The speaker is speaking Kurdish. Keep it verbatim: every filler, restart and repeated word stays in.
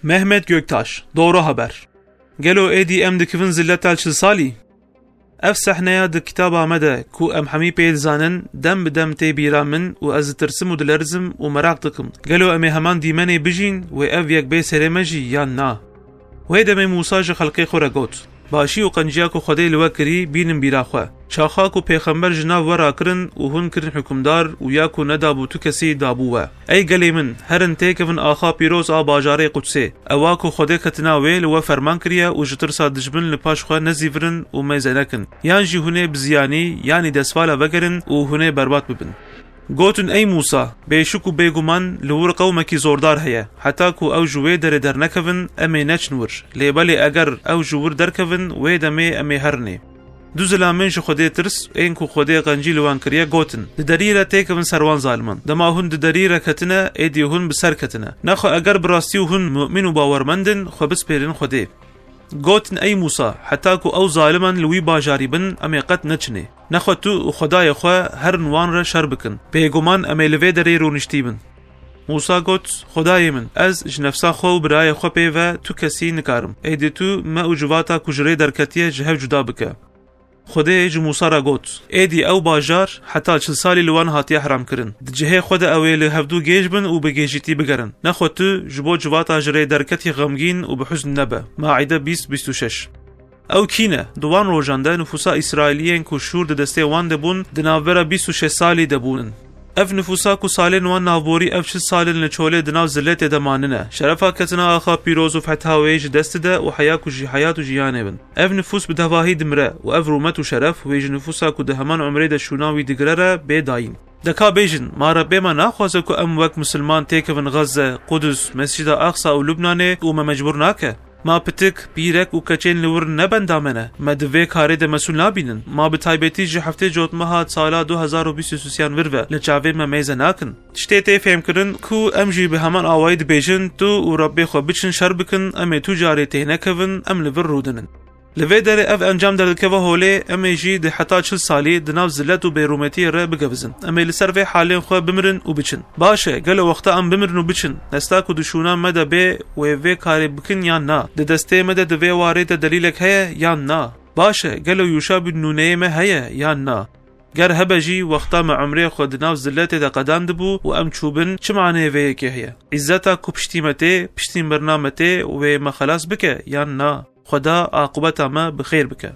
Mehmet Göktaş, Doğru Haber. Gelo êdî em dikivin zilleta çil salî? Ev sehneya di kitaba me de ku em hemî pê dizanin, dem bi dem tê bîra min û ez ditirsim û dilerizim û meraq dikim. Gelo em ê heman dîmenê bijîn, wê ev yek bê serê me jî yan na? Wê demê Mûsa ji xelkê xwe re got, Başî û qenciya ku Xwedê li we kirî, bînin bîra xwe. Çaxa ku pêxember ji nav we rakirin û hûn kirin hikimdar û ya ku nedabû tu kesî dabû we. Ey gelê min, herin têkevin axa pîroz a bajarê Qudsê. Ewa ku Xwedê ketina wê li we ferman kiriye û ji tirsa dijmin li paş xwe nezîvirin û mêze nekin. Yan jî hûn ê bi ziyanî, yanî destvala vegerin û hûn ê berbat bibin. Gotin, Ey Mûsa, bêşik û bêguman li wir qewmekî zordar heye. Heta ku ew ji wê derê dernekevin, em ê neçin wir. Lê belê eger ew ji wir derkevin, wê demê em ê herinê. Du zilamên ji Xwedê tirs, ên ku Xwedê qencî li wan kiriye, gotin, Di derî re têkevin ser wan zaliman. Dema hûn di derî re ketine, êdî hûn bi ser ketine. Nexwe eger bi rastî hûn mumîn û bawermend in, xwe bispêrin Xwedê. Gotin, Ey Mûsa, heta ku ew zaliman li wî bajarî bin, em ê qet neçinê. Nexwe tu û Xwedayê xwe herin wan re şer bikin. Bêguman em ê li vê derê rûniştî bin. Mûsa got, Xwedayê min, ez ji nefsa xwe û birayê xwe pê ve tu kesî nikarim. Êdî tu me û civata ku ji rê derketiye ji hev cuda bike. Xwedê ji Mûsa re got, Êdî ew bajar heta çil salî li wan hatiye heramkirin. Di cihê xwe de ew ê li hevdû gêj bin û bi gêjîtî bigerin. Nexwe tu ji bo civata ji rê derketî xemgîn û bi huzn nebe. Maîde bîst bîst û şeş. Ew kî ne? Di wan rojan de nifûsa Îsraîliyên ku şûr di destê wan de bûn, di navbera bîst û şeş salî de bûnin. Ev nifûsa ku salên wan navborî ev çil salên li çolê di nav ziletê de manine. Şerefa ketina axa pîroz û fetha wê ji dest dide û heya ku jî heyat û jiyanê bin. Ev nifûs bi tevahî dimire û ev rûmet û şeref wê ji nifûsa ku di heman umrê de şûna wî digire re bê dayîn. De ka bêjin, ma Rebbê me naxwaze ku em wek misilman têkevin Xezze, Qudus, Mescida Aqsa û Lubnanê û me mecbûr nake? Ma pitik, pîrek û keçên li wir ne benda me ne? Me di vê karê de mesûl nabînin? Ma bi taybetî ji heftê cotmeha sala du hezar û bîst û sisiyan vir ve li çavên me mêze nakin? Tiştê tê fêhmkirin ku em jî bi heman awayî dibêjin, Tu û Rebbê xwe biçin şer bikin, em ê tu carê tênekevin, em li vir rûdinin. Li vê derê ev encam derdikeve holê, em ê jî di heta çil salî di nav zilet û bêrûmetiyê re bigevizin. Em ê li ser vê halên xwe bimirin û biçin. Baş e, gelo wexta em bimirin û biçin, desta ku di şûna me de bê wê vê karê bikin yan na? Di destê me de di vê warê de delîlek heye yan na? Baş e, gelo Yûşa bin Nûneyê me heye yan na? Ger hebe jî, wexta me umrê xwe di nav ziletê de qedandibû û em çûbin, çi maneyê vê yekê heye? Îzzeta ku piştî me tê, piştî mirina me tê, wê me xelas bike yan na? Xweda aqibeta me bi xêr bike.